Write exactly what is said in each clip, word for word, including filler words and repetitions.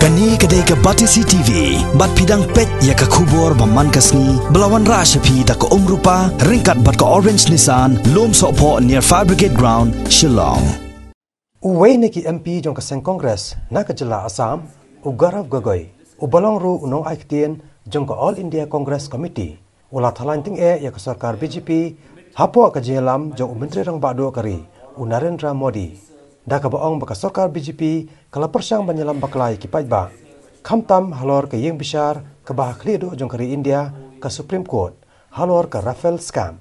Kane ka dei ka Batesi T V, bad phi dang peit ïa ka khubor ba man ka sngi, ba la wanrah sha phi da ka Umrupa, ryngkat bad ka Orange Nissan, Lum Sohphoh near Fire Brigade Ground, Shillong. Uwei na ki M P jong ka seng Congress na ka jylla Assam, u Gaurav Gogoi, uba long ruh u nongai ktien jong ka All India Congress Committee, u la thalan tyngeh ïa ka sorkar B J P hapoh ka jingïalam jong u Myntri Rangbah Duh ka ri, u Narendra Modi, da kaba ong ba ka sorkar B J P ka la pyrshang ban ïalam bakla ïa ki paidbah, khamtam halor ka ïing bishar kaba ha khlieh duh jong ka ri India, ka Supreme Court, halor ka Rafale scam.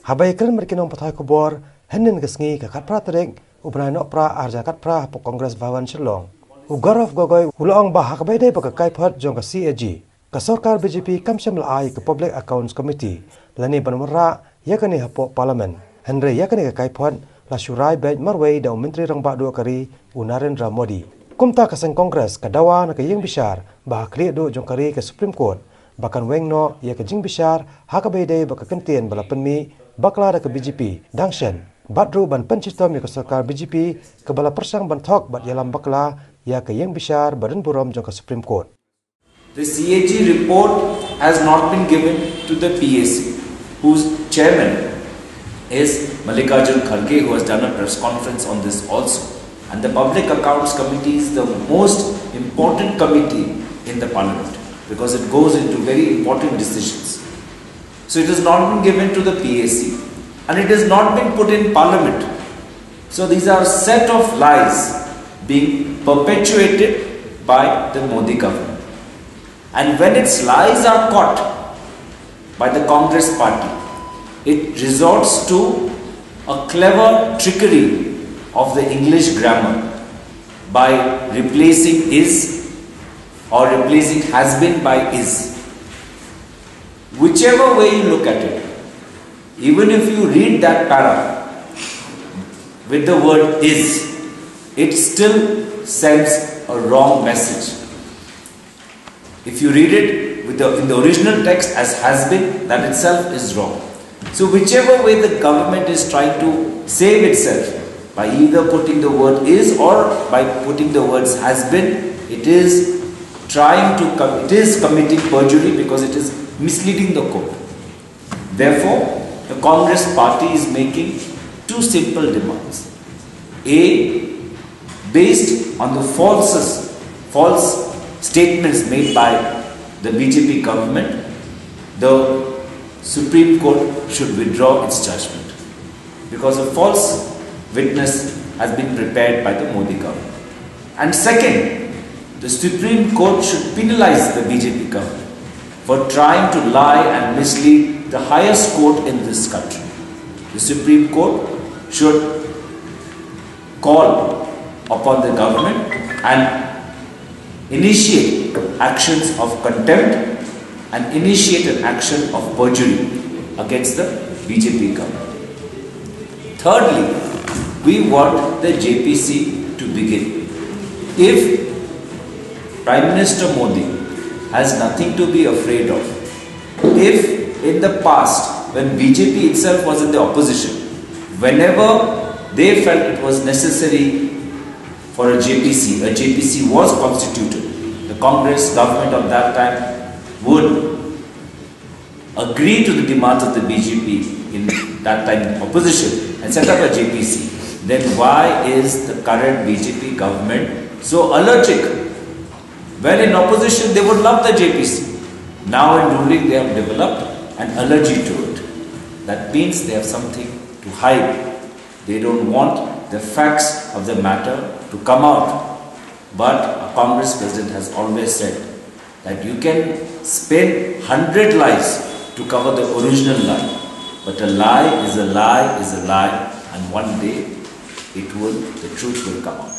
Haba ïakren bad ki nongpathai khubor hynnin ka sngi, ka khatphra tarik u bnai Nohprah arhajar khatphra, hapoh Congress Bhavan, Shillong, u Gaurav Gogoi u la ong ba ha kaba ïadei bad ka kaiphod jong ka C A G, ka sorkar B J P kam shym la ai ka Public Accounts Committee lane ban wanrah ïa kane hapoh Parliament. Hynrei ïa kane ka kaiphod la shu rai beit marwei da u Myntri Rangbah Duh ka ri, u Narendra Modi. Kumta ka seng Congress ka dawa na ka ïing bishar ba ha khlieh duh jong ka ri, ka Supreme Court, ba kan weng noh ïa ka jingbishar ha kaba ïadei bad ka kyntien ba la pynmih bakla da ka B J P dang shen, bad ruh ban pynshitom ïa ka sorkar B J P kaba la pyrshang ban thok bad ïalam bakla ïa ka ïing bishar ba don burom jong ka Supreme Court. The C A G report has not been given to the P A C, whose chairman is Mallikarjun Kharge, who has done a press conference on this also. And the Public Accounts Committee is the most important committee in the parliament because it goes into very important decisions. So it has not been given to the P A C and it has not been put in parliament. So these are set of lies being perpetuated by the Modi government. And when its lies are caught by the Congress party, it resorts to a clever trickery of the English grammar by replacing is or replacing has been by is. Whichever way you look at it, even if you read that para with the word is, it still sends a wrong message. If you read it with the, in the original text as has been, that itself is wrong. So whichever way the government is trying to save itself, by either putting the word is or by putting the words has been, it is trying to com-, it is committing perjury because it is misleading the court. Therefore, the Congress party is making two simple demands. A, based on the falses, false statements made by the B J P government, the Supreme Court should withdraw its judgment because a false witness has been prepared by the Modi government. And second, the Supreme Court should penalize the B J P government for trying to lie and mislead the highest court in this country. The Supreme Court should call upon the government and initiate actions of contempt and initiate an action of perjury against the B J P government. Thirdly, we want the J P C to begin. If Prime Minister Modi has nothing to be afraid of, if in the past, when B J P itself was in the opposition, whenever they felt it was necessary for a J P C, a J P C was constituted. The Congress government of that time would agree to the demands of the B J P in that time opposition and set up a J P C. Then why is the current B J P government so allergic? Well, in opposition, they would love the J P C. Now in ruling, they have developed an allergy to it. That means they have something to hide. They don't want the facts of the matter to come out. But a Congress president has always said that you can spin hundred lies to cover the original lie. But a lie is a lie is a lie, and one day it will, the truth will come out.